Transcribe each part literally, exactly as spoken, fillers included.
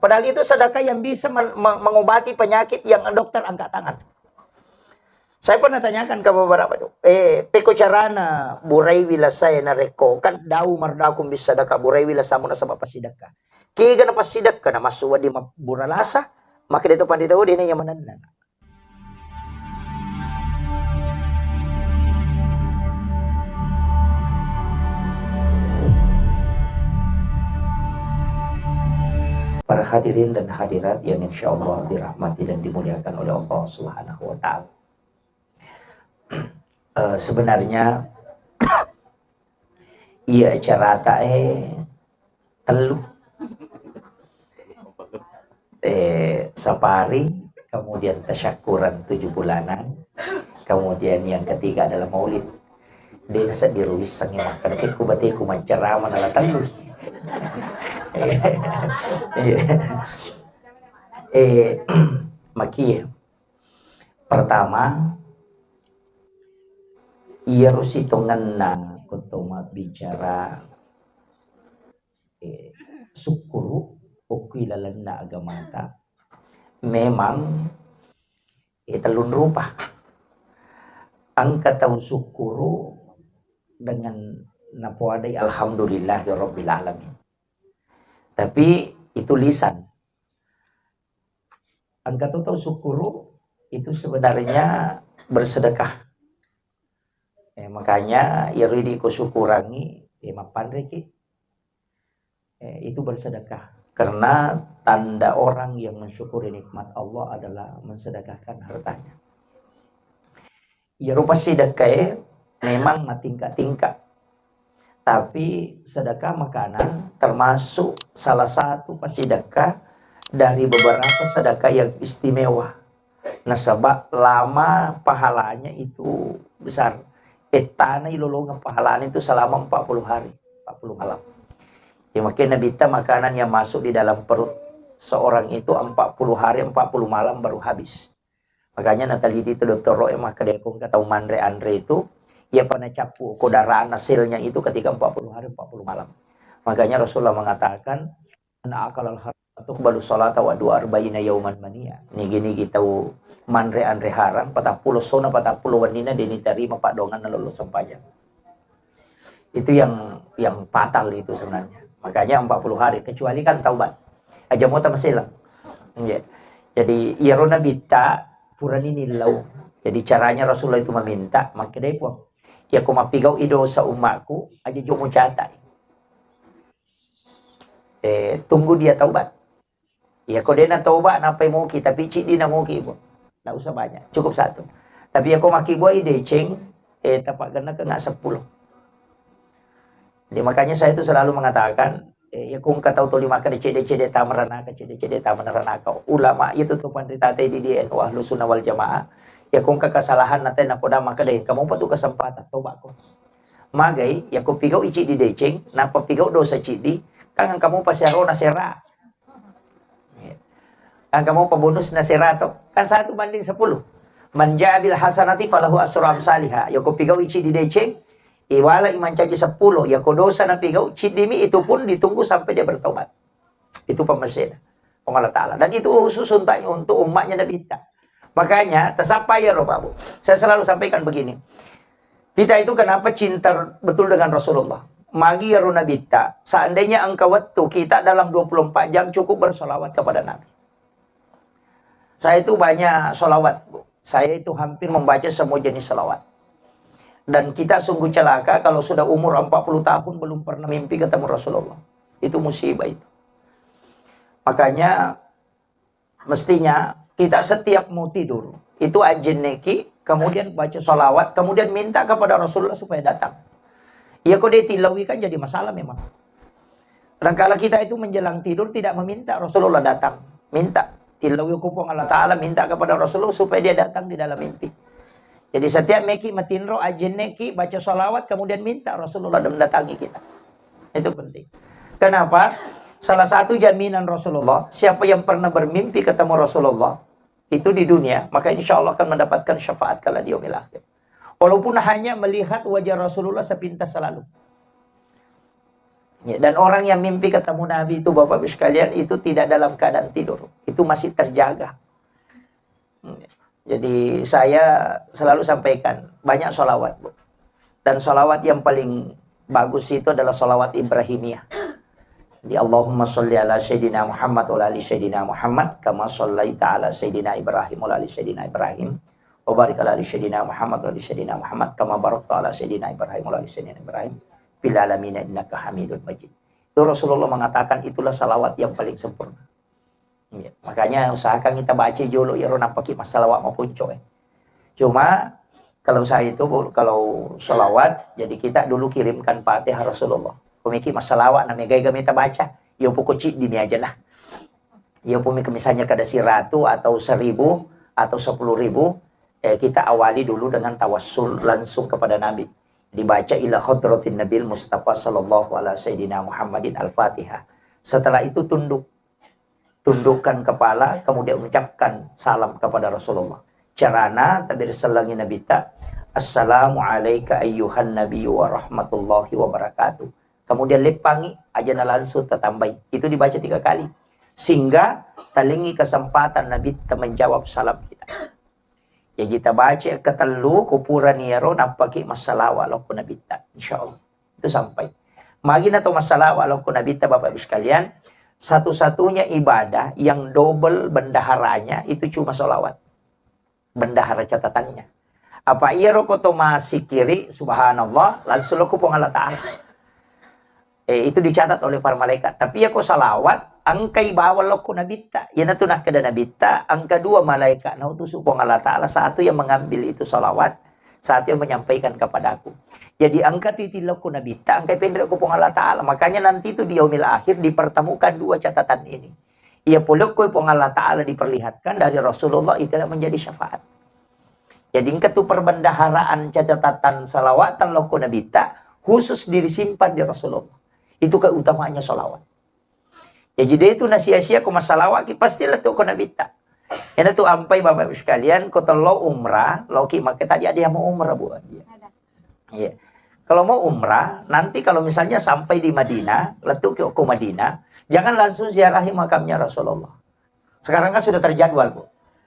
Padahal itu sedekah yang bisa men-, me-, mengobati penyakit yang dokter angkat tangan. Saya pernah tanyakan ke beberapa tuh, eh, peko carana burai wilasae narekko kan dau mardakung bisa sedekah burai wilasamu nasaba passidekka. Kega na passidekka na massu wedding ma-, bura lasa, maka dia tu pandita, oh, dia ni yang menenang. Para hadirin dan hadirat yang insya Allah dirahmati dan dimuliakan oleh Allah Subhanahu wa Ta'ala. Eh, sebenarnya, iya, carata, eh, tellu. Eh, safari, kemudian tasyakuran tujuh bulanan, kemudian yang ketiga adalah maulid. De' nasedding ruwissengngi makkeda, "Ku bateku maccarama nala tellu." Iya. Eh, makie. Pertama, iyaro sitongenna ko to mabbicara, eh, sukkuru okki lalenna agamata, memang, eh, tellung rupa. Engka tau sukkuru dengan napoadai alhamdulillahirabbil alamin. Tapi itu lisan. Engka to tau sukkuru itu sebenarnya bersedekah. Eh, makanya iyaro idi ko syukurangi, eh, mappanreki. Eh, itu bersedekah. Karena tanda orang yang mensyukuri nikmat Allah adalah mensedekahkan hartanya. Iyaro passidekkae memang matingka-tingka. Tapi sedekah makanan termasuk salah satu passidekah dari beberapa sedekah yang istimewa. Nasaba lama pahalanya itu besar. Ettana ilolongeng pahalana itu selama empat puluh hari, empat puluh malam. Ya, makanya Nabitta makanan yang masuk di dalam perut seorang itu empat puluh hari, empat puluh malam baru habis. Makanya natalidi tu dottoro'e makkeda ko engka tau manre anre itu, iya pa nacappu ko darana selnya itu ketika empat puluh hari, empat puluh malam. Makanya Rasulullah mengatakan, "Man akalal haram tuqbalu salata wa du'a arba'ina yauman mania." Nigi-nigi tau manre anre haram, patappulo sona patappulo wennina de' nitarima paddoanganna lollo sempajang. Itu yang, yang fatal itu sebenarnya. Makanya empat puluh hari, kecuali kan taubat. Aja mota meselang. Iya. Jadi, iyaro Nabitta purani nillau. Jadi, caranya Rasulullah itu meminta, makkedai Puang, "Iya ko mappigau'i dosa ummakku, aja jo mucatai. Eh, tunggu dia taubat." Iya ko de' natoba, nappai moki, tapi ciddi na moki, Bu. Ndak usah banyak, cukup satu. Tapi iya ko makkibbuai deceng, eh, tapaggenna kenga seppulo. Jadi makanya saya itu selalu mengatakan, eh, iya ko engka tau tuli makkeda cedde-cedde tama ranaka, cedde-cedde tama ranaka. Ulama itu tu panrita te di, di N U Ahlussunnah wal Jamaah. Iya ko engka kesalahan nate napoda makkeda, "Kamu pa tu kesempatan, toba ko." Magai, iya ko pigau ciddi deceng, nappa pigau dosa ciddi, kan kamu pasti arona sera. Iya. Kan kamu pabonusna serato. Kan satu banding sepuluh. "Man ja'a bil hasanati falahu asru amsaliha." Iya ko pigau ciddi deceng, iwala i mancaji sepuluh. Iya ko dosa napigau, ciddimi itu pun ditunggu sampai dia bertobat. Itu pemesena Puang Allah Ta'ala. Dan itu khusus untuk, untuk umatnya Nabi kita. Makanya, tasappa ya, Bapak Bu. Saya selalu sampaikan begini. Kita itu kenapa cinta betul dengan Rasulullah? Magi ya Nabitta, seandainya engkau waktu kita dalam dua puluh empat jam cukup bersalawat kepada Nabi. Saya itu banyak salawat, Bu. Saya itu hampir membaca semua jenis salawat. Dan kita sungguh celaka kalau sudah umur empat puluh tahun belum pernah mimpi ketemu Rasulullah. Itu musibah itu. Makanya mestinya kita setiap mau tidur, itu ajenneki, kemudian baca salawat, kemudian minta kepada Rasulullah supaya datang. Iya ko de' tillaui kan jadi masalah memang. Kadangkala kita itu menjelang tidur tidak meminta Rasulullah datang. Minta. Tillaui ko Puang Allah Ta'ala, minta kepada Rasulullah supaya dia datang di dalam mimpi. Jadi setiap meki matinro, ajenneki, baca salawat, kemudian minta Rasulullah mendatangi kita. Itu penting. Kenapa? Salah satu jaminan Rasulullah, siapa yang pernah bermimpi ketemu Rasulullah, itu di dunia, maka insya Allah akan mendapatkan syafaat kala di yaumil akhir. Walaupun hanya melihat wajah Rasulullah sepintas selalu. Ya, dan orang yang mimpi ketemu Nabi itu, Bapak Ibu sekalian, itu tidak dalam keadaan tidur. Itu masih terjaga. Jadi saya selalu sampaikan, banyak sholawat, Bu. Dan sholawat yang paling bagus itu adalah sholawat Ibrahimiyah. Di Allahumma sholli ala Sayyidina Muhammad wa ala ali Sayyidina Muhammad kama shallaita ala Sayyidina Ibrahim wa ala ali Sayyidina Ibrahim wa barik ala ali Sayyidina Muhammad wa ala ali Sayyidina Muhammad kama barakta ala Sayyidina Ibrahim wa ala ali Sayyidina Ibrahim fil alamin innaka Hamidun Majid. Itu Rasulullah mengatakan itulah salawat yang paling sempurna. Iya, makanya usahakan kita baca jolo iyaro nappaki massalawa maponco, eh. Cuma kalau saya itu, Bu, kalau salawat, jadi kita dulu kirimkan Fatihah Rasulullah. Pemiki massalawa na megai gamita baca. Yo poko ciddi mi aja lah. Yo pemiki misalnya kada siratu atau seribu atau sepuluh ribu, eh, kita awali dulu dengan tawassul langsung kepada Nabi. Dibaca ila hadratin Nabil Mustafa sallallahu ala sayyidina Muhammadin al-Fatihah. Setelah itu tunduk. Tundukkan kepala, kemudian ucapkan salam kepada Rasulullah. Carana, tabir sellangi Nabi ta, "Assalamu alaika ayyuhan nabiyyu wa rahmatullahi wa barakatuh." Kemudian leppangi, aja na langsung tatambai. Itu dibaca tiga kali. Sehingga talingi kesempatan Nabi ta menjawab salam kita. Jadi tabaca ketellu, kupurani ero, nappaki massalawa lokko Nabi ta. Insya Allah. Itu sampai. Magi na to massalawa lokko Nabi ta, Bapak Ibu sekalian, satu-satunya ibadah yang double bendaharanya itu cuma salawat. Bendahara catatannya. Apa iya roko to masikiri, subhanallah, langsung lokko Puang Allah Ta'ala. Eh, itu dicatat oleh para malaikat. Tapi iya ko salawat, engkai bawang lokko Nabi ta. Iyanatu nakkeda Nabi ta, engka dua malaikat nautusu Puang Allah Ta'ala, satu yang mengambil itu salawat, satu yang menyampaikan kepadaku. Jadi engka tu itilokku Nabi ta, engka penrokku Puang Allah Ta'ala. Makanya nanti itu di yaumil akhir dipertemukan dua catatan ini. Iya polokko Puang Allah Ta'ala diperlihatkan dari Rasulullah itu menjadi syafaat. Jadi engka tu perbendaharaan catatan salawatan lokko Nabi ta khusus disimpan di Rasulullah. Itu keutamaannya salawat. Jadi de tu nasia-sia ko massalawa ki pasti lettu ko Nabi ta. Ena tu ampai Bapak Ibu sekalian, ko tello umrah, loki makkeda tadi ada yang mau umrah, Bu. Iya. Kalau mau umrah, nanti kalau misalnya sampai di Madinah, lettu ki ko Madinah, jangan langsung ziarahi makamnya Rasulullah. Sekarang kan sudah terjadwal, Bu.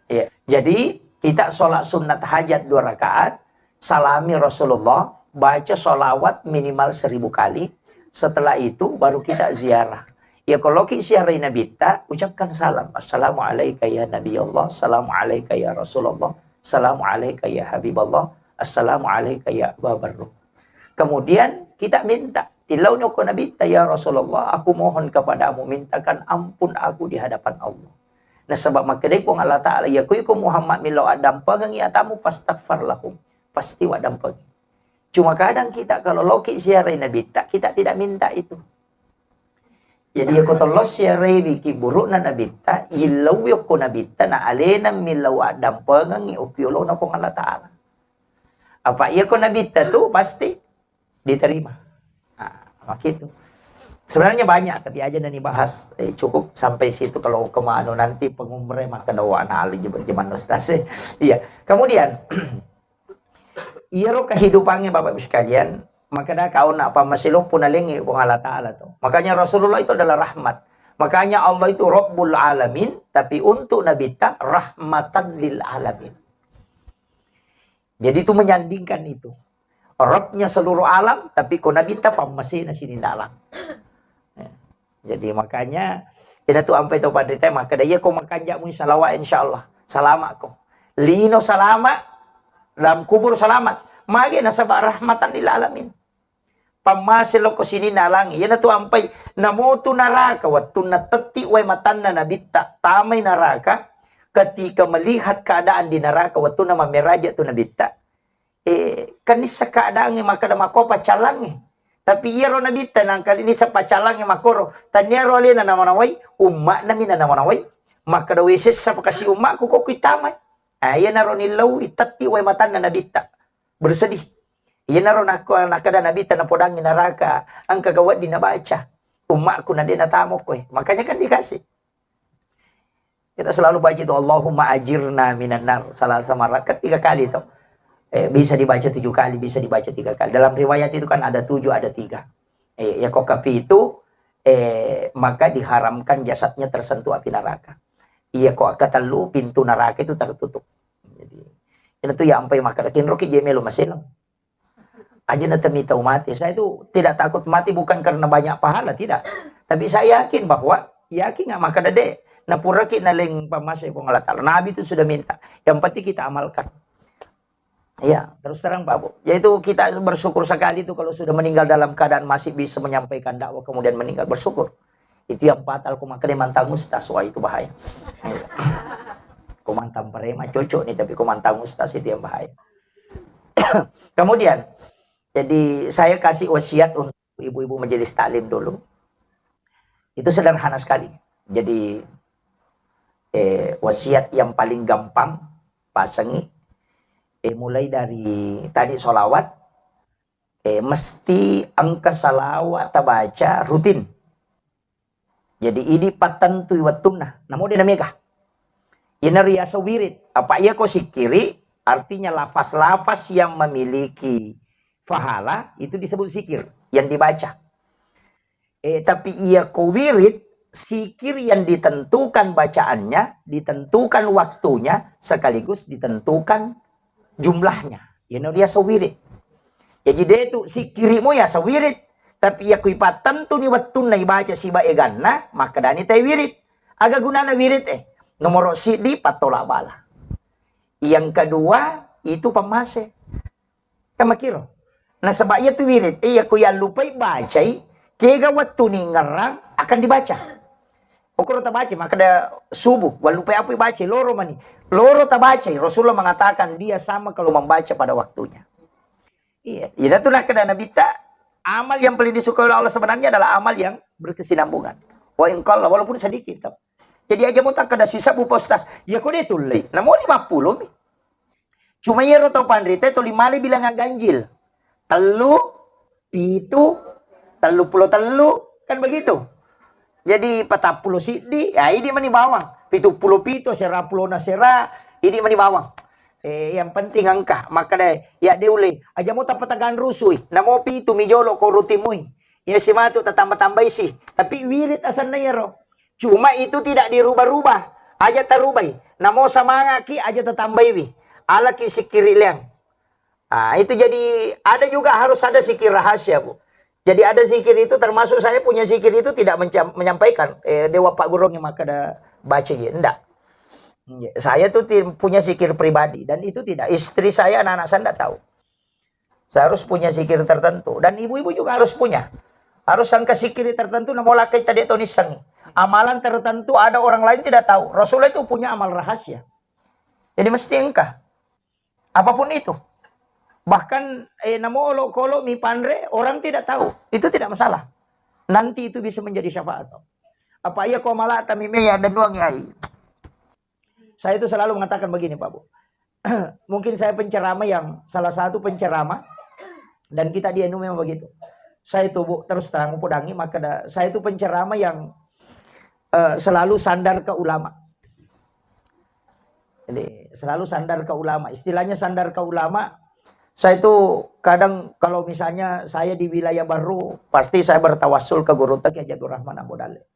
Iya. Jadi kita sholat sunat hajat dua rakaat, salami Rasulullah, baca sholawat minimal seribu kali. Setelah itu baru kita ziarah. Ya kalau ki ziarahi Nabi ta, ucapkan salam. Assalamu alaika ya Nabi Allah, assalamu alaika ya Rasulullah, assalamu alaika ya Habib Allah, assalamu alaika ya Aba Barru. Kemudian kita minta, tilau nyoko Nabi ta, ya Rasulullah, aku mohon kepadamu, mintakan ampun aku di hadapan Allah. Nasaba makkedai Puang Allah Ta'ala, ya kui ko Muhammad millau addampengengi atamu, fastaghfar lahum. Pasti waddampengi. Cuma kadang kita kalau loki ziarahi Nabi ta, kita tidak minta itu. Jadi ya ko tello ziarahi ki burukna Nabi ta, illau ko Nabi ta, na alena millau addampengengi okki olona Puang Allah Ta'ala. Apa iya ko Nabi ta tu pasti diterima. Nah, makitu. Sebenarnya banyak, tapi aja nani bahas, eh, cukup sampai situ. Kalau kemana nanti pengumre maka doa na ali zaman ustaz, eh. Iya. Kemudian iyaro kehidupannya Bapak Ibu sekalian, maka dah kau nak apa masih lupa nalengi Puang Allah Ta'ala tu. Makanya Rasulullah itu adalah rahmat. Makanya Allah itu Rabbul Alamin, tapi untuk Nabi ta rahmatan lil alamin. Jadi itu menyandingkan itu. Rabbnya seluruh alam, tapi ko Nabi ta pammasena sininna alam. Ya. Jadi makanya, ina tu ampai to panrita, maka da iya ko makanja mui salawat, insya Allah. Salama ko. Lino salama, dalam kubur selamat. Magi nasaba rahmatan lil alamin. Pammase lokko sininna alangnge. Iyanatu ampai namotu naraka wettunna tetti wae matanna Nabitta. Tamai naraka, ketika melihat keadaan di neraka wettunna mammeraja tu Nabitta. Eh, kan nissa keadaangnge makkeda makko paccalangnge. Tapi iyaro Nabitta nangkali nissa paccalangnge makkoro. Taniaro alena namanawai, umma'na mi nanamanawai. Makkeda we sessa pakasi umma'ku kok kuitamai. Ah, iyanaro nillaui tetti wae matanna Nabitta. Bersedih. Iyanaro nakko-, nakkeda Nabitta napodangngi naraka, engka ga wedding nabaca, "Ummakku na de natamo koe." Makanya kan dikasih. Kita selalu baca itu, "Allahumma ajirna minan nar," salah sama raka tiga kali itu. Eh, bisa dibaca tujuh kali, bisa dibaca tiga kali. Dalam riwayat itu kan ada tujuh, ada tiga. Eh, ya ko kapitu, eh, maka diharamkan jasadnya tersentuh api neraka. Iya ko katellu, pintu neraka itu tertutup. Jadi, itu ya ampai maka kinroki je melo maselang. Aja na temi tau mati. Saya itu tidak takut mati bukan karena banyak pahala, tidak. Tapi saya yakin bahwa, yakin nggak maka dede. Nah, puraki naleng pamase Puang Allah Ta'ala. Nabi itu sudah minta. Yang penting kita amalkan. Iya, terus terang, Pak Bu. Yaitu kita bersyukur sekali itu kalau sudah meninggal dalam keadaan masih bisa menyampaikan dakwah, kemudian meninggal, bersyukur. Itu yang fatal, ku maka dia mantan ustaz, wah, itu bahaya. Iya. Ku mantan preman, cocok nih, tapi ku mantan ustaz itu yang bahaya. Kemudian, jadi saya kasih wasiat untuk ibu-ibu majelis taklim dulu. Itu sederhana sekali. Jadi, eh, wasiat yang paling gampang, pasengi, eh, mulai dari tadi solawat, eh, mesti engka salawat tabaca rutin. Jadi, idi pattentui wettunna. Namo de namega. Ina riasa wirid. Apa iya ko sikiri, artinya lafaz-lafaz yang memiliki pahala, itu disebut zikir yang dibaca. Eh, tapi iya ko wirid, zikir yang ditentukan bacaannya, ditentukan waktunya, sekaligus ditentukan jumlahnya. Ina riasa wirid. Jadi, de tu sikirimu ya sawirid, tapi iya ko ipattentu ni wettunna ibaca siba eganna, makkedani tai wirid. Aga gunana wirid, eh? Nomoro siddi, pattola bala. Yang kedua, itu pamase. Kan makiro. Nasaba iya tu wirid, eh, iya ko yallupai bacai, kega wettu ni ngerang akan dibaca. Okoro tabaca, makkeda subuh, wallupai apa baca, loro mani. Loro tabaca, Rasulullah mengatakan dia sama kalau membaca pada waktunya. Iya, iya tu nakkeda Nabitta, amal yang paling disukai oleh Allah sebenarnya adalah amal yang berkesinambungan. Wa in qalla, walaupun sedikit. Tapi. Jadi aja mau takkeda sisebbu, Pak Ustaz. Ya kode tullei. Namo lima puluh mi. Cuma iyaro tau panrita tuli male bilangan ganjil. Tellu, pitu, tellu pulo tellu, kan begitu. Jadi patappulo siddi, ya idi mani bawang. Pitu pulo pitu, sera pulo na sera, idi mani bawang. Eh, yang penting engka, maka deh, ya de ule, aja mau tapatagan rusui, namo pitu mi jolo ko rutimui. Ya simatu tatamba-tambai si. Tapi wirid asanna iyaro. Cuma itu tidak dirubah-rubah. Aja tarubai. Namo samangaki aja tatambaiwi. Alaki sikiri leang. Ah, itu jadi ada juga harus ada zikir rahasia, Bu. Jadi ada zikir itu termasuk saya punya zikir itu tidak mencam-, menyampaikan. Eh, dewa Pak Gurung yang maka ada baca ya, enggak. Saya tuh ti-, punya zikir pribadi dan itu tidak. Istri saya, anak-anak saya enggak tahu. Saya harus punya zikir tertentu dan ibu-ibu juga harus punya. Harus sangka zikir tertentu, namo lakai tadi atau nisangi. Amalan tertentu ada orang lain tidak tahu. Rasulullah itu punya amal rahasia. Jadi mesti engkah. Apapun itu. Bahkan, eh, namo olok-olok mi panre, orang tidak tahu. Itu tidak masalah. Nanti itu bisa menjadi syafaat. Apa iya ko malata mi mea dan nuangi ai. Saya itu selalu mengatakan begini, Pak Bu. Mungkin saya penceramah yang, salah satu penceramah, dan kita di N U memang begitu. Saya itu, Bu, terus terang, Bu, dangi, maka da-, saya itu penceramah yang, eh, selalu sandar ke ulama. Jadi, selalu sandar ke ulama. Istilahnya sandar ke ulama, saya itu kadang kalau misalnya saya di wilayah baru, pasti saya bertawassul ke Gurutta Kiai Haji Abdul Rahman Ambo Dalle.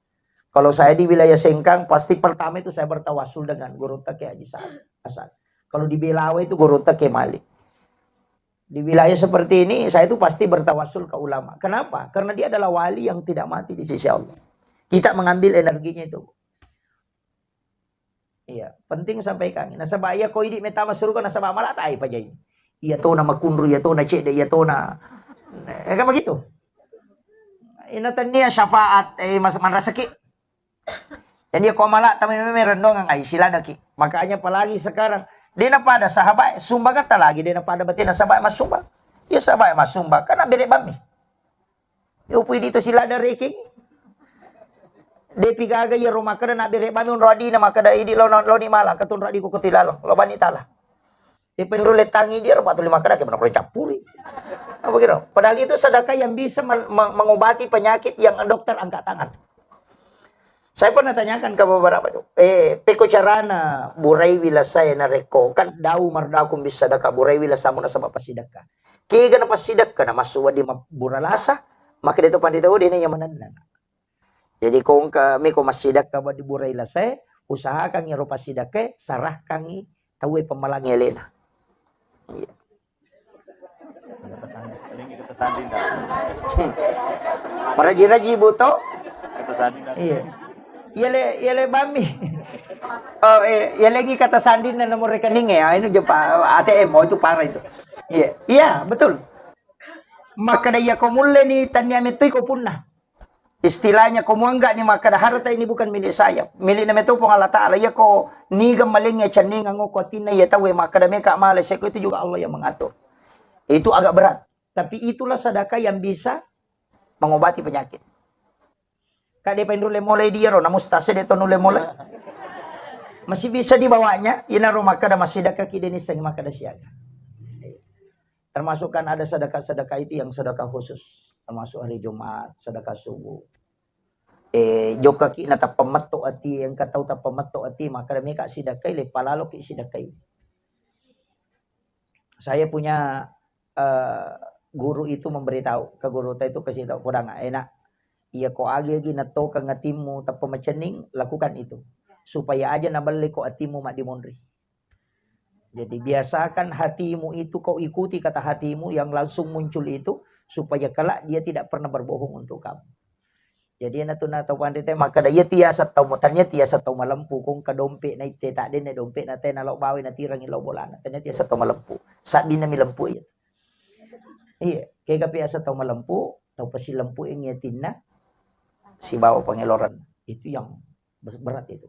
Kalau saya di wilayah Sengkang, pasti pertama itu saya bertawassul dengan Gurutta Kiai Haji Sa-, Hasan. Kalau di Belawa itu Gurutta Kiai Malik. Di wilayah seperti ini, saya itu pasti bertawassul ke ulama. Kenapa? Karena dia adalah wali yang tidak mati di sisi Allah. Kita mengambil energinya itu. Iya, penting sampaikan. Nasaba iya ko idi metama suruga, nasaba malata ai pajai. Iya tona makunru, iya tona cedde, iya tona. Eh, kan begitu. Ina tania syafaat, eh, mas-, manrasaki. Jadi ko malata memang rendongan ai siladaki. Makanya apalagi sekarang, dena pada sahabat, sumbangan ta lagi, dena pada batina sahabat massumbang. Iya sahabat massumbang, karena bere bammi. Yo pui dito silada rekeng. Depi gaga iya ro makkeda na bere bammi onro adina makkeda idi lo, lo ni mala ketunro adiku kuti lalo. Lo bani tala. Ipenro letangi dia, Pak, tuli makkeda ke menokro campuri. Apa kira? Padahal itu sedekah yang bisa men-, me-, mengobati penyakit yang dokter angkat tangan. Saya pernah tanyakan ke beberapa itu, eh, peko carana burai wila saya nareko, kan dau mardakun bisa sedekah, burai wila samu nasaba pasidekah. Kega na pasidekah na masuk wadi ma-, bura lasa, Makkeda to panrita, oh, dena iya manenna. Jadi ko engka meko massidakka ba di burai lasae, usahakangngi ro passidakkae, sarahkangngi tauwe pemmalangngi alena. Iya. Maraji-raji buto. Iya. Iya le, iya le bami. Oh, eh, iya lagi kata sanding dan nomor rekening ya. Ini jumpa A T M, oh, itu parah itu. Iya, iya, betul. Makkeda iya ko mulle ni tania metoi ko punna. Istilahnya ko muangga ni makkeda harta ini bukan milik saya. Milik na meto Puang Allah Ta'ala. Iya ko niga malengi cenningeng ko atinna iya tauwe makkeda meka male seko itu juga Allah yang mengatur. Itu agak berat. Tapi itulah sedekah yang bisa mengobati penyakit. Kak, de' pa inrulle molai dia ro, na mustase de' to nulle molai. Masih bisa dibawanya, inaro makkeda massidakka ki de' nissengi makkeda siaga. Termasuk kan ada sedekah-sedekah itu yang sedekah khusus, termasuk hari Jumat, sedekah subuh. Eh, jokka ki na tappa metto ati, engka tau tappa metto ati, makkeda meka sidakkai, le palalo ki sidakkai. Saya punya, eh, guru itu memberitahu ke guru ta itu, kasih tahu, "Kodang enak, iya ko agi-agi netokeng atimmu tappa macenning, lakukan itu. Supaya aja naballe ko atimmu maddimonri." Jadi biasakan hatimu itu, kau ikuti kata hatimu yang langsung muncul itu, supaya kelak dia tidak pernah berbohong untuk kamu. Jadi ena tu na tau panrita makkeda, iya tiasa tau mo-, tania tiasa tau malempu, ko engka dompe na itte, tak denne dompe na te na lao bawa na tirangi lao bolana, tania tiasa tau malempu. Sabbina mi lempu iya. Iya, kega biasa tau malempu, tau pasi lempu yang atinna sibawa pengeloran. Itu yang bes-, berat itu.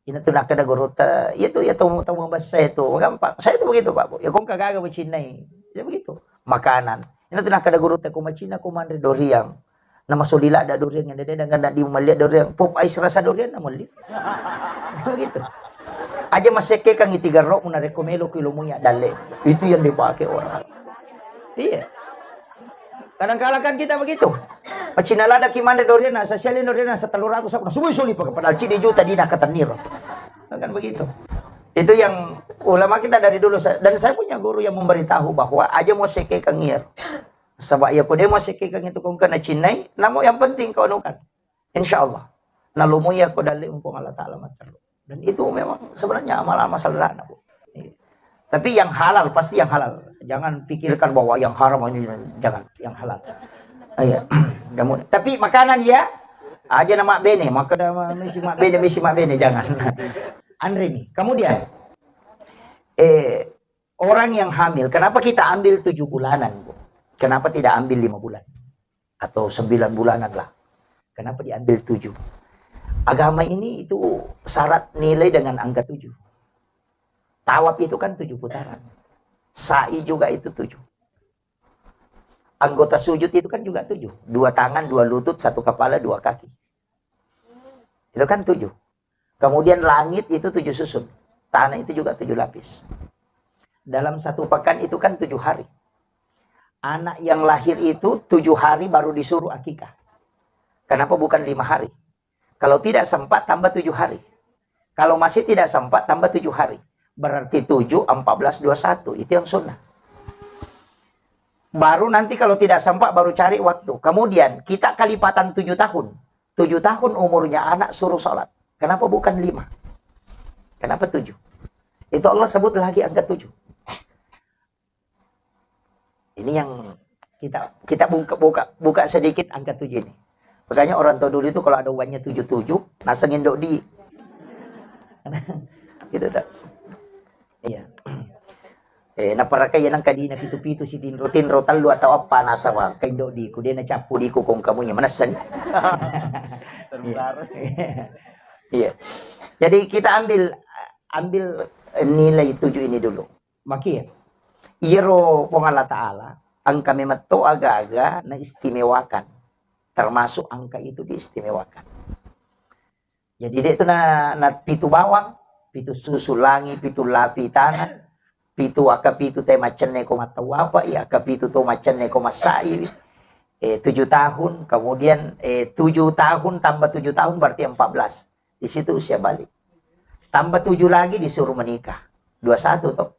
Ina tu nakkeda gurutta, iya tu, iya tau, tau mabessa itu, gampang. Saya tu begitu, Pak, Bu. Ya, ko engka gaga macinnai. Ya begitu. Makanan. Ina tu nakkeda gurutta, ko macinna ko manre doriang. Na masoli ladda doriang, yang dede dengan di malia doriang. Pop ais rasa doriang na moli. Begitu. Aja masekke kang iti garrokmu narekko melo ki lomo ya dalle. Itu yang dipakai orang. Iya. Kadang-kala kan kita begitu. Macinna ladda ki manre dorian, nasa siali dorian, nasa telur ratus, aku langsung soli pakai, padahal cidi juta di nakatanniro. Kan begitu. Itu yang ulama kita dari dulu, sa-, dan saya punya guru yang memberitahu bahwa aja mau sekekengir. Sebab ya kode mau sekekeng itu kau kena cinai, namun yang penting kau anukan. Insya Allah. Nalumui aku dalil Puang Allah Ta'ala materru. Dan itu memang sebenarnya amal-amal sederhana, Bu. Iya. Tapi yang halal, pasti yang halal. Jangan pikirkan bahwa yang haram ini, jangan, yang halal. Iya. Namun, tapi makanan ya, aja nama bene, maka nama misi mak bene, misi mak bene, jangan. Andre nih. Kemudian, eh, orang yang hamil, kenapa kita ambil tujuh bulanan, Bu? Kenapa tidak ambil lima bulan? Atau sembilan bulanan lah. Kenapa diambil tujuh? Agama ini itu syarat nilai dengan angka tujuh. Tawaf itu kan tujuh putaran. Sa'i juga itu tujuh. Anggota sujud itu kan juga tujuh. Dua tangan, dua lutut, satu kepala, dua kaki. Itu kan tujuh. Kemudian langit itu tujuh susun. Tanah itu juga tujuh lapis. Dalam satu pekan itu kan tujuh hari. Anak yang lahir itu tujuh hari baru disuruh akikah. Kenapa bukan lima hari? Kalau tidak sempat, tambah tujuh hari. Kalau masih tidak sempat, tambah tujuh hari. Berarti tujuh, empat belas, dua satu. Itu yang sunnah. Baru nanti kalau tidak sempat, baru cari waktu. Kemudian kita kalipatan tujuh tahun. Tujuh tahun umurnya anak suruh sholat. Kenapa bukan lima? Kenapa tujuh? Itu Allah sebut lagi angka tujuh. Ini yang kita, kita buka, buka, buka sedikit angka tujuh ini. Makanya orang tua dulu itu kalau ada uangnya tujuh tujuh, nasengin dok di. Gitu tak? Iya. Eh, naparakai yang kadi na pitu-pitu si tinro-tinro tellu atau apa nasaba kain dok di ku, dia na capu di ku kong kamu ya manessani. Iya. Jadi kita ambil, ambil, eh, nilai tujuh ini dulu. Maki, iyaro Puang Allah Ta'ala engka memetto aga-aga na istimewakan, termasuk angka itu diistimewakan. Jadi, de' tu na, na pitu bawang, pitu susu langi, pitu lapi tanah, pitu aka pitu te maccenne ko mattau apa, iya aka pitu to maccenne ko massai, eh, tujuh tahun, kemudian, eh, tujuh tahun tambah tujuh tahun berarti empat belas. Di situ usia balik. Tambah tujuh lagi disuruh menikah. Dua satu toh.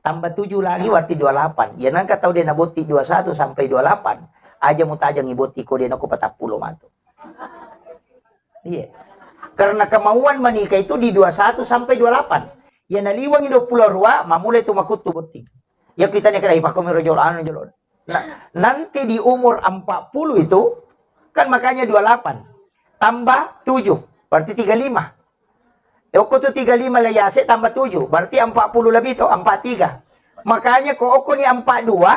Tambah tujuh lagi berarti dua lapan. Ya nangka tau de' nabotti dua satu sampai dua lapan. Aja mutajangi botti ko de' nako patappulo matu. Iya. Karena kemauan menikah itu di dua satu sampai dua lapan. Ya naliwangi dua puluh dua, mamulai tu makuttu botting. Ya kita ni kada ipakko mi rojol anu jolo. Nah, nanti di umur empat puluh itu, kan makanya dua lapan tambah tujuh, berarti tiga lima. Eh, okko tu tiga lima le yase tambah tujuh, berarti empat puluh lebih to, empat tiga. Makanya ko okko ni empat dua,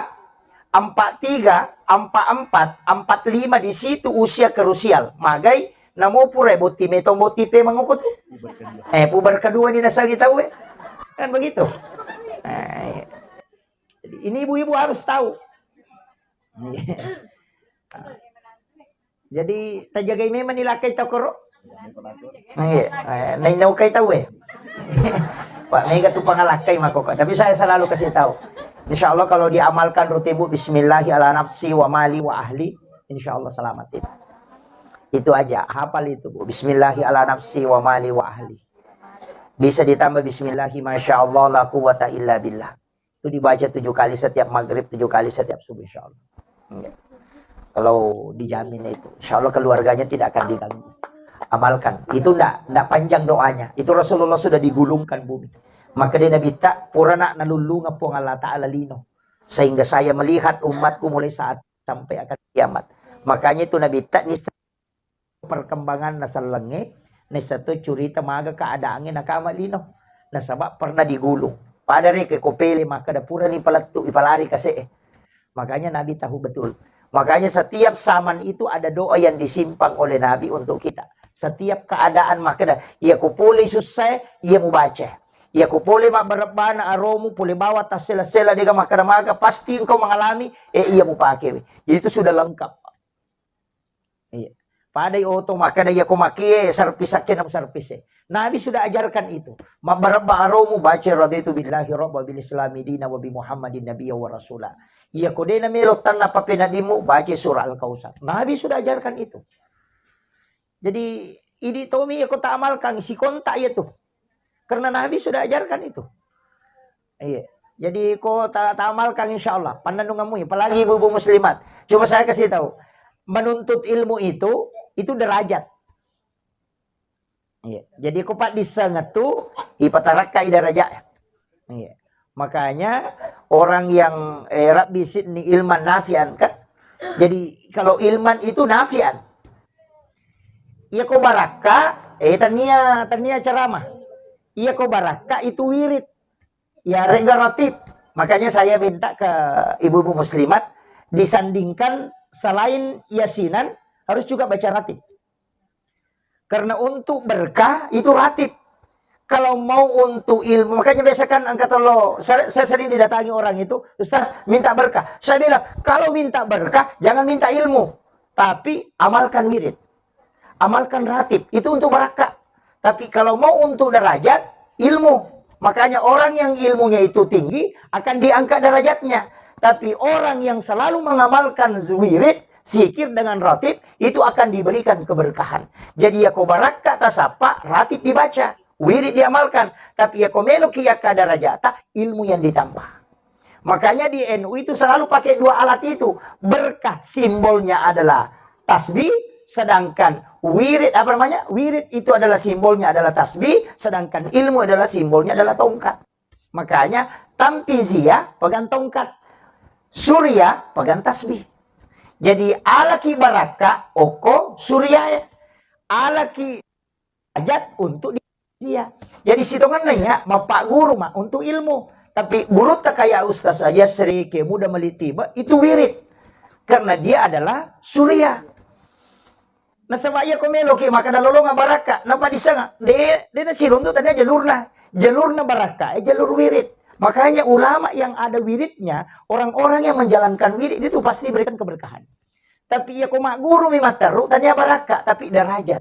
empat tiga, empat empat, empat lima, di situ usia krusial. Magai namo pura botti metong botti pe mangoko tu. Eh, puber kedua ni nasagi tau, eh. Kan begitu. Nah, iya. Jadi, ini ibu-ibu harus tahu. Jadi, tajagai memang ni lakkai tau koro. Iya, eh, nainaukai tau, eh. Pak, mega tu pangalakkai mako, Kak. Tapi saya selalu kasih tahu. Insya Allah kalau diamalkan rutin, Bu, bismillahi ala nafsi wa mali wa ahli, insya Allah selamat itu. Itu aja, hafal itu, Bu. Bismillahi ala nafsi wa mali wa ahli. Bisa ditambah bismillahi masya Allah la quwwata illa billah. Itu dibaca tujuh kali setiap maghrib, tujuh kali setiap subuh, insya Allah. Iya. Kalau dijamin itu, insya Allah keluarganya tidak akan diganggu. Amalkan. Itu ndak, ndak panjang doanya. Itu Rasulullah sudah digulungkan bumi. Maka dia Nabi tak pura nak nalulunga Puang Allah Ta'ala lino. Sehingga saya melihat umatku mulai saat sampai akan kiamat. Makanya itu Nabi tak ni perkembanganna sellengnge, naisseng to curita maga keadaangnge nakama lino. Nasaba pernah digulung. Pada rekeng ko pele makkeda purani palettu, ipalari kase'e. Makanya Nabi tahu betul. Makanya setiap zaman itu ada doa yang disimpan oleh Nabi untuk kita. Setiap keadaan makkeda, iya ko pole sussae, iya mubaca. Iya ko pole mabbarebbana aromu, pole bawa tassela-sela dega makkeda maga, pasti engkau mengalami, eh, iya mupake. Jadi itu sudah lengkap. Iya. Padai oto makkeda iya ko makie servis akke namu servis e. Nabi sudah ajarkan itu. Mabbarebba aromu baca raditu billahi rabba bil islami dina wa bi Muhammadin nabiyya wa rasula. Iya ko dena melo tanna papenadimu baca surah Al-Kausar. Nabi sudah ajarkan itu. Jadi idi tomi iya ko ta amalkan sikontak iya tu. Karena Nabi sudah ajarkan itu. Iya. Jadi ko ta, ta amalkan insya Allah. Pannanunganmu, apalagi ibu-ibu muslimat. Cuma saya kasih tahu, menuntut ilmu itu, itu derajat. Iya. Jadi ko paddisseng tu, ipatarakkai derajat. Iya. Makanya orang yang eh, rabbi zidni ilman nafian kan. Jadi kalau ilman itu nafian. Iya ko barakka, eh tania tania ceramah. Iya ko barakka itu wirid. Ya rega ratib. Makanya saya minta ke ibu-ibu muslimat disandingkan selain yasinan harus juga baca ratib. Karena untuk berkah itu ratib. Kalau mau untuk ilmu, makanya biasa kan angkat Allah, saya, saya sering didatangi orang itu, "Ustaz, minta berkah." Saya bilang, "Kalau minta berkah, jangan minta ilmu, tapi amalkan wirid, amalkan ratib, itu untuk berkah. Tapi kalau mau untuk derajat, ilmu." Makanya orang yang ilmunya itu tinggi akan diangkat derajatnya. Tapi orang yang selalu mengamalkan wirid, zikir dengan ratib, itu akan diberikan keberkahan. Jadi ya ko barakka tasappa, ratib dibaca, wirid diamalkan. Tapi ya ko meloki yakka derajata, ilmu yang ditambah. Makanya di N U itu selalu pakai dua alat itu. Berkah simbolnya adalah tasbih, sedangkan wirid, apa namanya? Wirid itu adalah simbolnya adalah tasbih, sedangkan ilmu adalah simbolnya adalah tongkat. Makanya tampizia pegang tongkat, surya pegang tasbih. Jadi alaki barakka okko surya, alaki hajat untuk dia. Jadi sitonganna ya, mappaguru ma untuk ilmu. Tapi gurutta kaya Ustaz Yasri, ke muda melitiba, itu wirid. Karena dia adalah surya. Nasaba iya ko meloki makkeda lolonga barakka, napa disanga? De, de nasiruntu tania jalurna. Jalurna barakka, eh, jalur wirid. Makanya ulama yang ada wiridnya, orang-orang yang menjalankan wirid itu pasti diberikan keberkahan. Tapi iya ko magguru mi matteru tania barakka, tapi derajat.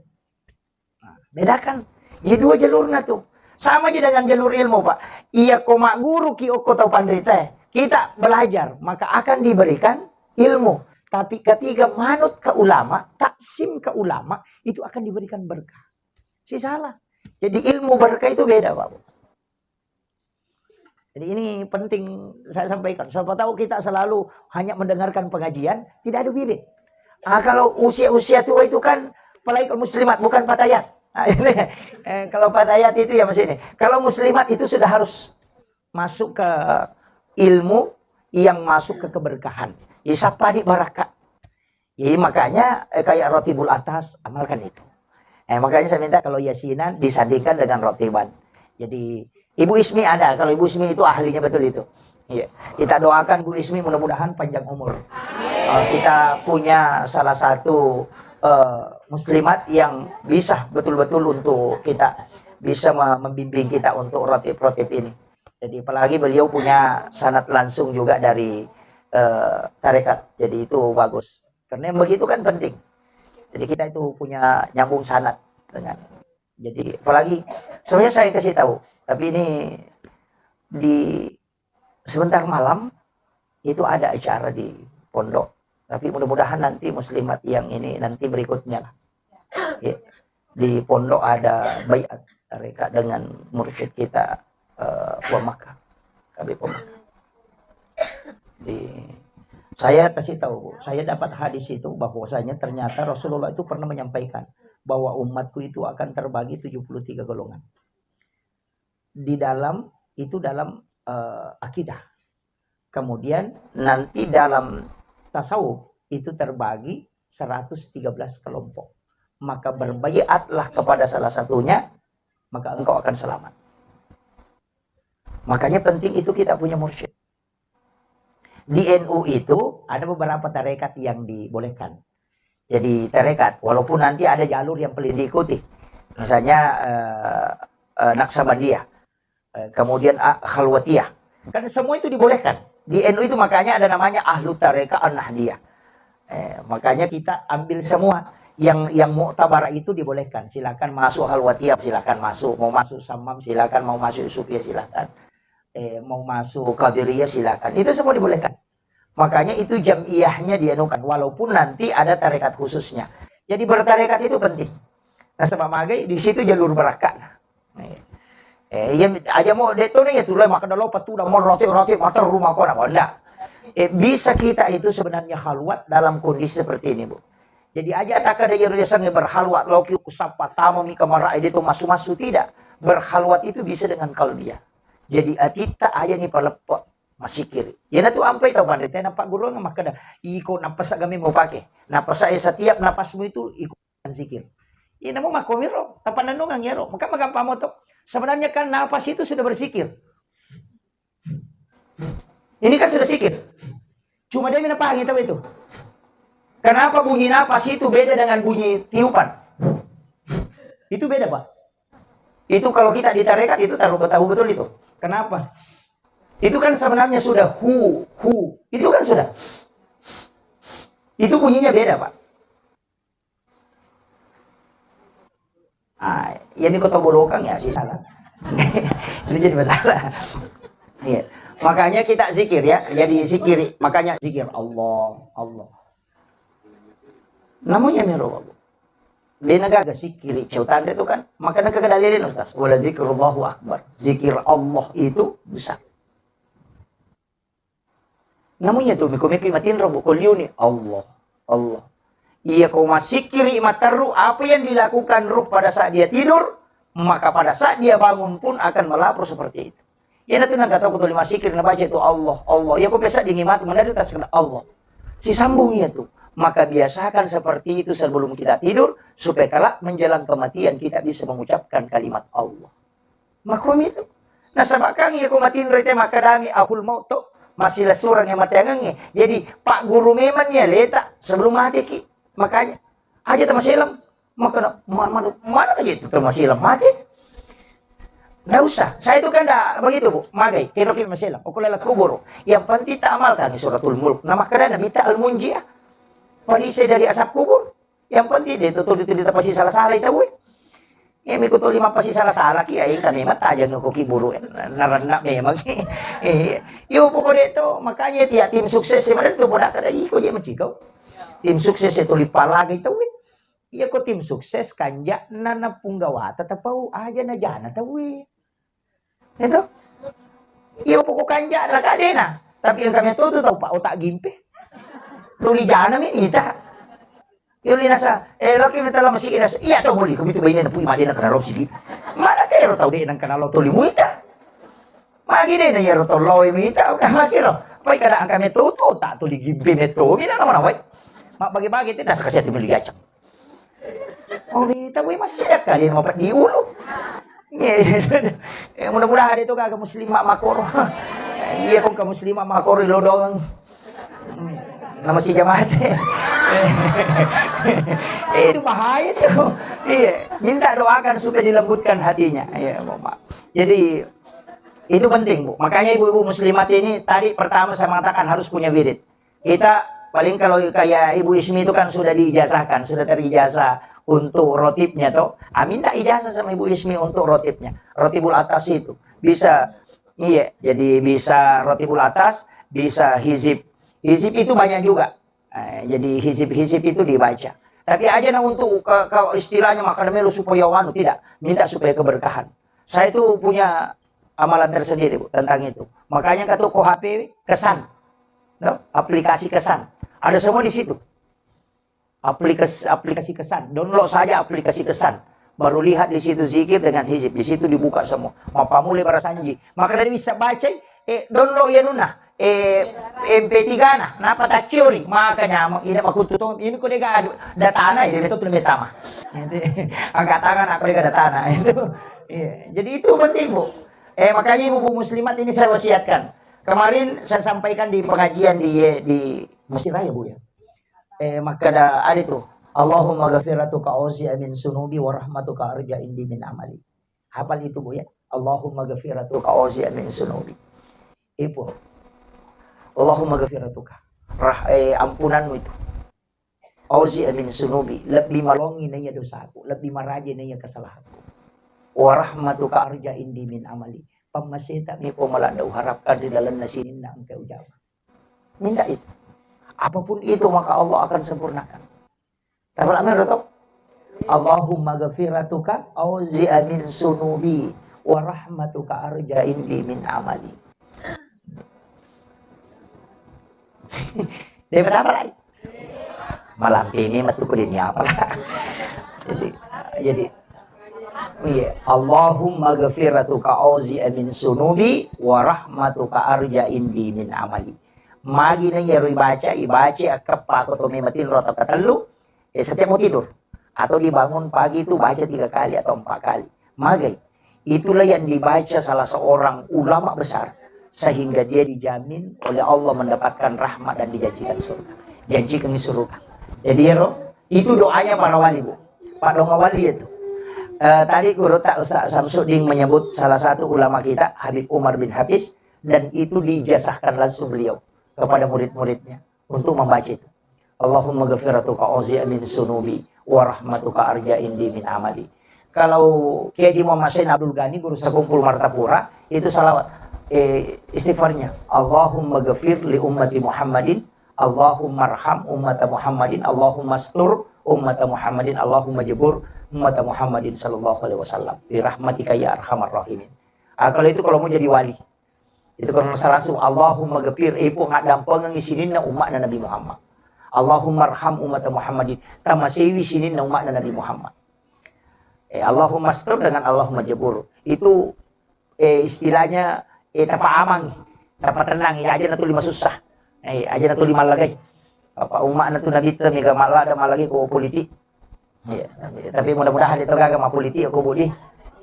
Nah, bedakan. Iya dua jalurna tu. Sama aja dengan jalur ilmu, Pak. Iya ko magguru ki okko tau panrita, eh. Kita belajar, maka akan diberikan ilmu. Tapi ketika manut ke ulama, taksim ke ulama, itu akan diberikan berkah. Si salah. Jadi ilmu berkah itu beda, Pak. Jadi ini penting saya sampaikan. Siapa tahu kita selalu hanya mendengarkan pengajian, tidak ada wirid. Ah, kalau usia-usia tua itu kan, apalagi kalau muslimat, bukan fatayat. Ah, ini, eh, kalau fatayat itu ya masih ini. Kalau muslimat itu sudah harus masuk ke ilmu yang masuk ke keberkahan. Isapani baraka. Jadi makanya, eh, kayak rotibul atas, amalkan itu. Eh, makanya saya minta kalau yasinan disandingkan dengan rotiban. Jadi Ibu Ismi ada, kalau Ibu Ismi itu ahlinya betul itu. Iya. Kita doakan Bu Ismi mudah-mudahan panjang umur. Eh, kita punya salah satu, eh, muslimat yang bisa betul-betul untuk kita bisa me-, membimbing kita untuk rotib-rotib ini. Jadi apalagi beliau punya sanad langsung juga dari, eh, tarekat. Jadi itu bagus. Karena yang begitu kan penting. Jadi kita itu punya nyambung sanad dengan. Jadi apalagi sebenarnya saya kasih tahu, tapi ini di sebentar malam itu ada acara di pondok. Tapi mudah-mudahan nanti muslimat yang ini nanti berikutnya lah. Ya. Di pondok ada baiat mereka dengan mursyid kita, eh, Puang Makkah. K B Puang Makkah. Di, saya kasih tahu, Bu, saya dapat hadis itu bahwasanya ternyata Rasulullah itu pernah menyampaikan bahwa umatku itu akan terbagi tujuh puluh tiga golongan. Di dalam, itu dalam, eh, akidah. Kemudian nanti dalam tasawuf itu terbagi seratus tiga belas kelompok. Maka berbaiatlah kepada salah satunya, maka engkau akan selamat. Makanya penting itu kita punya mursyid. Di N U itu ada beberapa tarekat yang dibolehkan. Jadi tarekat, walaupun nanti ada jalur yang paling diikuti. Misalnya, eh, eh, Naksabandiyah, eh, kemudian, ah, Khalwatiyah. Kan semua itu dibolehkan. Di N U itu makanya ada namanya Ahlu Tarekat An-Nahdiyah. Eh, makanya kita ambil semua yang, yang muktabar itu dibolehkan. Silakan masuk Khalwatiyah, silakan masuk. Mau masuk Samam, silakan. Mau masuk Sufiyah, silakan. Eh, mau masuk Qadiriyah, silakan. Itu semua dibolehkan. Makanya itu jam'iyahnya dianukan, walaupun nanti ada tarekat khususnya. Jadi bertarekat itu penting. Nasaba magai di situ jalur barakka. Eh, iya, aja mau de' toni ya tulai makkeda lo patu da mau roti-roti materru mako na benda. Eh, bisa kita itu sebenarnya khalwat dalam kondisi seperti ini, Bu. Jadi aja takkeda iyaro yasengnge berkhalwat, loki ku sappa tama mi kamara ede to masu-masu, tidak. Berkhalwat itu bisa dengan qalbiyah. Jadi atitta aja ni paleppe. Masikiri. Iyanatu ampai tau panrita napagguruang makkeda, iko napasa kami mau pakai. Napasa, eh, setiap napasmu itu ikutan zikir. Iya, namu makkomiro, tapannennungang iyaro. Maka magampang moto. Sebenarnya kan napas itu sudah berzikir. Ini kan sudah zikir. Cuma dia minapahami tahu itu. Kenapa bunyi napas itu beda dengan bunyi tiupan? Itu beda, Pak. Itu kalau kita di tarekat itu tahu, tahu betul itu. Kenapa? Itu kan sebenarnya sudah hu, hu. Itu kan sudah. Itu bunyinya beda, Pak. Ah, ya, ini kota bolokang ya, sih salah. Ini jadi masalah. Iya. Makanya kita zikir ya, jadi zikiri. Makanya zikir Allah, Allah. Namanya mero. Dena gaga sikiri, cau tanda itu kan. Makanya kagak dalilin, Ustaz. Wala zikrullahi akbar. Zikir Allah itu besar. Namanya tuh, miko-miko matinro, bu, koliuni. Allah, Allah. Iya, kau masikiri materru, apa yang dilakukan ruh pada saat dia tidur, maka pada saat dia bangun pun akan melapor seperti itu. Iyanatu nengka tau ko tuli masikir nabaca itu Allah, Allah. Iya ko biasa dingin matu mendadak tas kena Allah. Si sambung iya tu. Maka biasakan seperti itu sebelum kita tidur, supaya kelak menjelang kematian kita bisa mengucapkan kalimat Allah. Makomi tu. Nasaba kan iya ko matinro te makadami ahul maut to, masih lesurang yang mateangengnge. Jadi, Pak Guru memang iya leta sebelum mati ki. Makanya, aja tamaselam. Maka na-, ma-, ma-, mana aja itu termasuk dalam mati? Nggak usah. Saya itu kan nggak begitu, Bu. Magai, kira kita masih lah. Aku lala kubur. Yang penting tak amalkan Suratul Mulk. Nama kerana minta al-munjiah. Perisai dari asap kubur. Yang penting dia itu tuh, itu, itu pasti salah-salah itu, Bu. Ya, mikutu lima pasti salah-salah ki, ya, kan memang tajang aku kiburu. Naranna memang. Eh, yo, pokoknya itu, makanya tiap tim sukses sebenarnya itu pada kada iko je mencikau. Tim sukses itu lipalagi itu, Bu. Iya ko tim sukses kanja nana punggawata tapau aja na jana tauwe. Itu. Iyo poko kanja raka dena. Tapi engka metto tu tau pa otak gimpe. Tuli jana mi ita. Iyo linasa, eh, loki metto la masigi nasa. Iya tau moli, komitu baine na pui madena kana rop sigi. Mana kero tau de nang kana lo tuli muita. Magi dena iyaro tau lo muita, magi ro. Pai kada engka metto tu otak tuli gimpe metto. Mina nama nawai. Mak bagi-bagi tu nasa kasih tu milu jacang. Oh, di tawwe masih ada kali yang mau di ulu. Iya, iya. Eh, mudah-mudahan ada itu kagak muslim mak makor. Iya, kok ke muslim mak makor lo doang. Nama si jamaat. Eh, itu bahaya tuh. Iya, minta doakan supaya dilembutkan hatinya. Iya, Bapak. Jadi itu penting, Bu. Makanya ibu-ibu muslimat ini tadi pertama saya mengatakan harus punya wirid. Kita paling kalau kayak Ibu Ismi itu kan sudah diijazahkan, sudah terijazah untuk rotibnya toh. Ah, minta ijazah sama Ibu Ismi untuk rotibnya. Rotibul atas itu. Bisa, iya, jadi bisa rotibul atas, bisa hizib. Hizib itu banyak juga. Eh, jadi hizib-hizib itu dibaca. Tapi aja nah untuk ke, ke istilahnya makan melu supaya wanu, tidak. Minta supaya keberkahan. Saya itu punya amalan tersendiri, Bu, tentang itu. Makanya kata ko H P kesan. No? Aplikasi kesan. Ada semua di situ. Aplikasi, aplikasi kesan. Download saja aplikasi kesan. Baru lihat di situ zikir dengan hizib. Di situ dibuka semua. Mappamule para sanji. Maka dari bisa baca, eh, download ya nuna. Eh, M P tiga na. Napa taccioni? Maka nyamuk. Ini makutu to. Ini ko dega datana ini betul tuh metama. Angkat tangan aku dega datana itu. Iya. Jadi itu penting, Bu. Eh, makanya ibu-ibu muslimat ini saya wasiatkan. Kemarin saya sampaikan di pengajian di di Masjid Raya, Bu, ya. Eh, makkada ada tuh, "Allahumma ghafiratuka ausi'a min sunubi wa rahmatuka arja indi min amali." Hafal itu, Bu, ya. "Allahumma ghafiratuka ausi'a min sunubi." Ibu. "Allahumma ghafiratuka." Rah, eh, ampunanmu itu. "Ausi'a min sunubi." Lebih malongi naiya dosaku, lebih maraji naiya kesalahanku. "Wa rahmatuka arja indi min amali." Pammaseta mi po maladda uharapkan di dalam nasininna engka ujama. Minta itu. Apapun itu, maka Allah akan sempurnakan. Tapi lama udah tahu. "Allahumma ghafiratuka auzi'a min sunubi wa rahmatuka arja indi min amali." Dia berapa lagi? Malampe ini metu ku dunia apa? Jadi, jadi, iya, "Allahumma ghafiratuka auzi'a min sunubi wa rahmatuka arja indi min amali." Magi na iyaro ibaca, ibaca akkeppa ko to mematinro atau katellu, eh, setiap mau tidur. Atau dibangun pagi itu baca tiga kali atau empat kali. Magai. Itulah yang dibaca salah seorang ulama besar, sehingga dia dijamin oleh Allah mendapatkan rahmat dan dijanjikan surga. Janjikan surga. Jadi, ya, Roh, itu doanya para wali, Bu. Pak Donga Wali itu. Eh, tadi guru tak Ustaz Samsudin menyebut salah satu ulama kita, Habib Umar bin Hafiz, dan itu diijazahkan langsung beliau kepada murid-muridnya untuk membaca itu. "Allahumma ghafiratuka auzi'a min sunubi wa rahmatuka arja indi min amali." Kalau Kiai Haji Muhammad Sain Abdul Ghani, guru sekumpul Martapura, itu salawat. Eh, istighfarnya, "Allahumma ghafir li ummati Muhammadin, Allahumma arham ummata Muhammadin, Allahumma astur ummata Muhammadin, Allahumma jabur ummata Muhammadin sallallahu alaihi wasallam. Bi rahmatika ya arhamar rahimin." Ah, kalau itu kalau mau jadi wali. Itu kalau nasa langsung, "Allahumma ghafir," eh, Puang, addampengengngi sininna umma'na Nabi Muhammad. "Allahumma arham ummata Muhammadin," tamasewi sininna umma'na Nabi Muhammad. Eh, "Allahumma astur" dengan "Allahumma jabur." Itu, eh, istilahnya, eh, tapa amang, tapa tenang, ya aja na tuli masussa. Eh, aja na tuli mallagai. Apa umma'na tu Nabi te mega mallada mallagi ko politik. Iya, tapi mudah-mudahan itu gagal mah politik, aku Budi.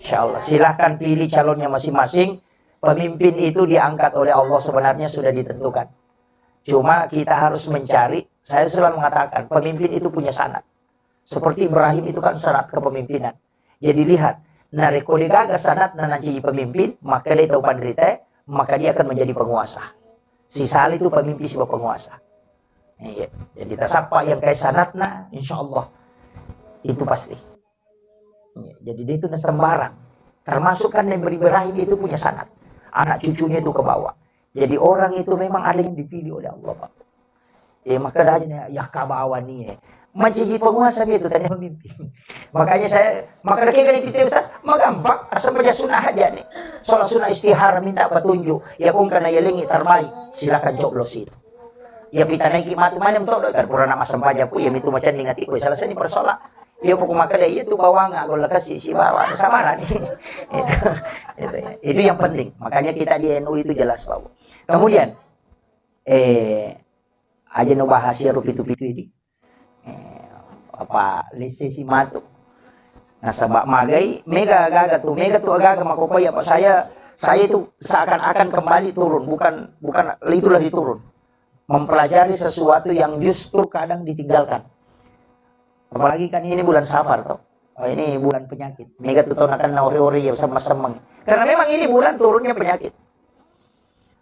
Insya Allah. Silahkan pilih calonnya masing-masing. Pemimpin itu diangkat oleh Allah sebenarnya sudah ditentukan. Cuma kita harus mencari, saya selalu mengatakan, pemimpin itu punya sanad. Seperti Ibrahim itu kan sanad kepemimpinan. Jadi lihat, narekko degaga sanadna nancaji pemimpin, maka dia tahu panrita, maka dia akan menjadi penguasa. Sisala itu pemimpin sebab penguasa. Iya. Jadi tasappa yang kayak sanadna, insya Allah itu pasti. Iya, jadi dia itu nggak sembarang. Termasuk kan Nabi Ibrahim itu punya sanad. Anak cucunya itu ke bawah. Jadi orang itu memang ada yang dipilih oleh Allah, Pak. Eh, maka dah aja ya kabawa nih, eh. Menjadi penguasa dia itu tadi memimpin. Makanya saya, maka lagi kali kita Ustaz, mau gampang, asal baca sunnah aja nih. Sholat sunnah istihara minta petunjuk. Ya kong kana yalengi terbaik, silakan coblos itu. Ya pitanaiki matu maneng todo kan purana massempajang ku, ya mitu macending atiku, selesai ni persoalan. Iya pokok makkeda iya tu bawang golla kasi sibawa sabarani. Itu, itu, ya. Itu yang penting. Makanya kita di N U itu jelas, Pak. Kemudian eh aja no bahas ya pitu-pitu ini. Eh, apa lese si matu. Nasaba magai mega gaga tu, mega tu agaga makokoya, Pak. Saya saya itu seakan-akan kembali turun, bukan bukan itu lagi turun. Mempelajari sesuatu yang justru kadang ditinggalkan. Apalagi kan ini bulan Safar toh. Oh, ini bulan penyakit. Mega tu tona kan ori-ori ya sama-sama. Karena memang ini bulan turunnya penyakit.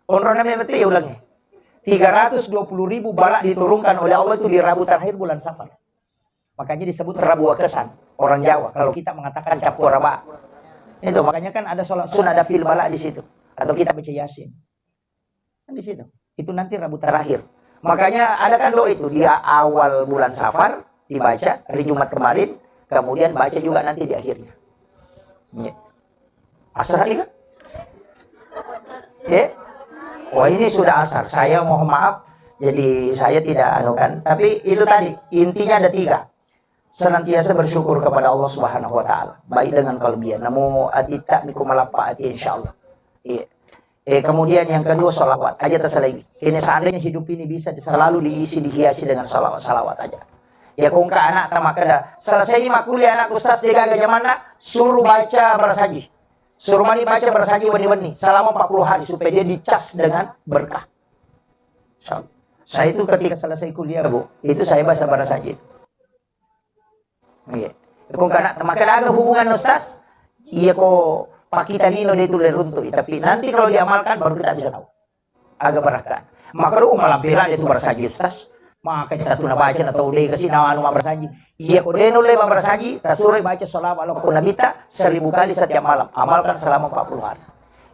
Onrona memang tu ya ulangnya. Tiga ratus dua puluh ribu bala diturunkan oleh Allah itu di Rabu terakhir bulan Safar. Makanya disebut Rabu Wakesan orang Jawa. Kalau kita mengatakan cappua raba. Itu makanya kan ada sholat sunnah, ada fil bala di situ. Atau kita baca Yasin. Kan di situ. Itu nanti Rabu terakhir. Makanya ada kan doa itu di awal bulan Safar dibaca, hari Jumat kemarin, kemudian baca juga nanti di akhirnya. Iya. Asar kali kan? Ya? Oh, ini sudah asar. Saya mohon maaf. Jadi saya tidak anu kan. Tapi itu tadi intinya ada tiga. Senantiasa bersyukur kepada Allah Subhanahu wa Ta'ala, baik dengan kelebihan. Namo atitta miku malappa ati, insya Allah. Iya. Eh, kemudian yang kedua, salawat aja terselagi. Ini seandainya hidup ini bisa selalu diisi, dihiasi dengan salawat, salawat aja. Ya kongka anak tamakeda selesai ini makuliah anak ustaz, dia gaga zamanna, suruh baca barasaji. Suruh mani baca barasaji wenni-wenni selama empat puluh hari supaya dia dicas dengan berkah. Saya itu ketika selesai kuliah, Bu, itu saya baca barasaji. Iya. Ko kana makkeda aga hubungan ustaz? Iya ko pakita lino de tu le runtu'i, tapi nanti kalau diamalkan baru kita bisa tahu. Aga barakka. Maka do malampe la de tu barasaji ustaz. Maka kita tu nabaca na tau de kasi na anu mabbarasaji. Iya ko de nulle mabbarasaji, tasuroi baca salawat lao ko nabita seribu kali setiap malam. Amalkan selama empat puluh hari.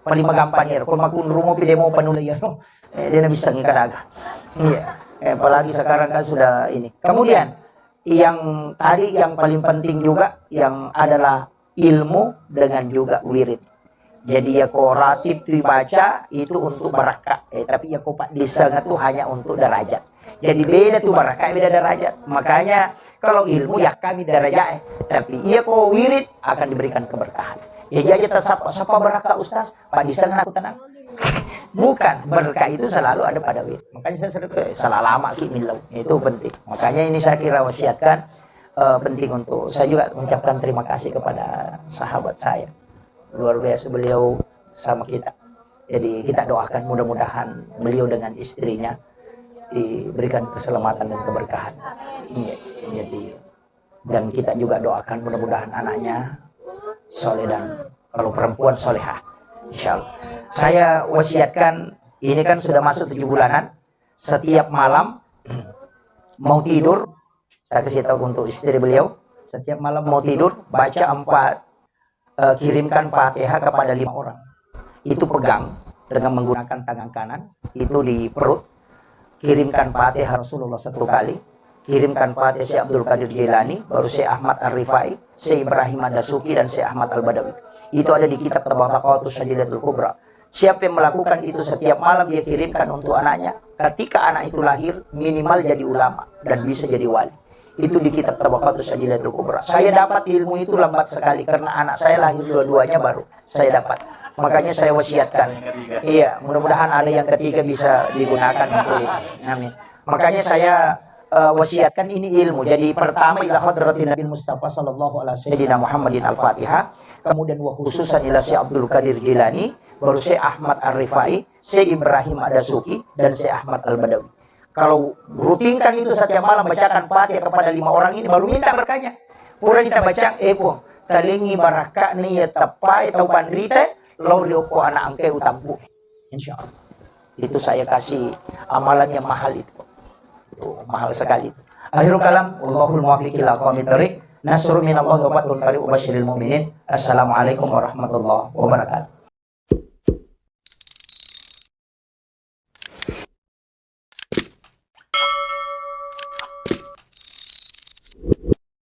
Paling magampang iyaro. Ko makkunrumo pi de mo panula iyaro. Eh, de nabissangi kadaga. Iya. Eh, apalagi sekarang kan sudah ini. Kemudian yang tadi yang paling penting juga yang adalah ilmu dengan juga wirid. Jadi ya ko ratib tu baca itu untuk barakka. Eh, tapi ya ko paddisseng tu hanya untuk derajat. Jadi beda tu barakka, beda derajat. Makanya kalau ilmu ya kami derajat, eh. Tapi iya ko wirid akan diberikan keberkahan. Ya jadi aja tasapa, sapa barakka ustaz, paddisseng aku tenang. Bukan, berkah itu selalu ada pada wirid. Makanya saya sering, eh, salah lama ki millau. Itu penting. Makanya ini saya kira wasiatkan, eh, penting untuk saya juga mengucapkan terima kasih kepada sahabat saya. Luar biasa beliau sama kita. Jadi kita doakan mudah-mudahan beliau dengan istrinya diberikan keselamatan dan keberkahan. Iya, jadi dan kita juga doakan mudah-mudahan anaknya soleh dan kalau perempuan solehah, insya Allah. Saya wasiatkan, ini kan sudah masuk tujuh bulanan, setiap malam mau tidur, saya kasih tahu untuk istri beliau, setiap malam mau tidur baca empat, eh, kirimkan Fatihah kepada lima orang. Itu pegang dengan menggunakan tangan kanan, itu di perut, kirimkan Fatihah Rasulullah satu kali, kirimkan Fatihah Syekh Abdul Qadir Jailani, baru Syekh Ahmad Ar-Rifai, Syekh Ibrahim Ad-Dasuki, dan Syekh Ahmad Al-Badawi. Itu ada di kitab Tabaqatus Syadidatul Kubra. Siapa yang melakukan itu setiap malam dia kirimkan untuk anaknya, ketika anak itu lahir minimal jadi ulama dan bisa jadi wali. Itu di kitab Tabaqatus Syadidatul Kubra. Saya dapat ilmu itu lambat sekali karena anak saya lahir dua-duanya baru saya dapat. Makanya saya wasiatkan. Iya, mudah-mudahan ada yang ketiga bisa digunakan untuk itu. Amin. Makanya saya, eh, wasiatkan ini ilmu. Jadi pertama ila hadratin Nabi Mustafa sallallahu alaihi wasallam Muhammadin Al-Fatihah, kemudian wa khususan ila Syekh Abdul Qadir Jilani, baru Syekh Ahmad Ar-Rifai, Syekh Ibrahim Ad-Dasuki, dan Syekh Ahmad Al-Badawi. Kalau rutinkan itu setiap malam bacakan Fatihah kepada lima orang ini, baru minta berkahnya. Pura kita baca, eh Puang, talengi barakka ni ya teppa, eh, tau panrita, lo riokko anak angke utampu. Insya Allah. Itu saya kasih amalan yang mahal itu. Itu mahal sekali. Akhirul kalam, wallahul muwaffiq ila aqwamit thariq. Nasrun minallahi wa fathun qarib wa basyiril mu'minin. Assalamualaikum warahmatullahi wabarakatuh.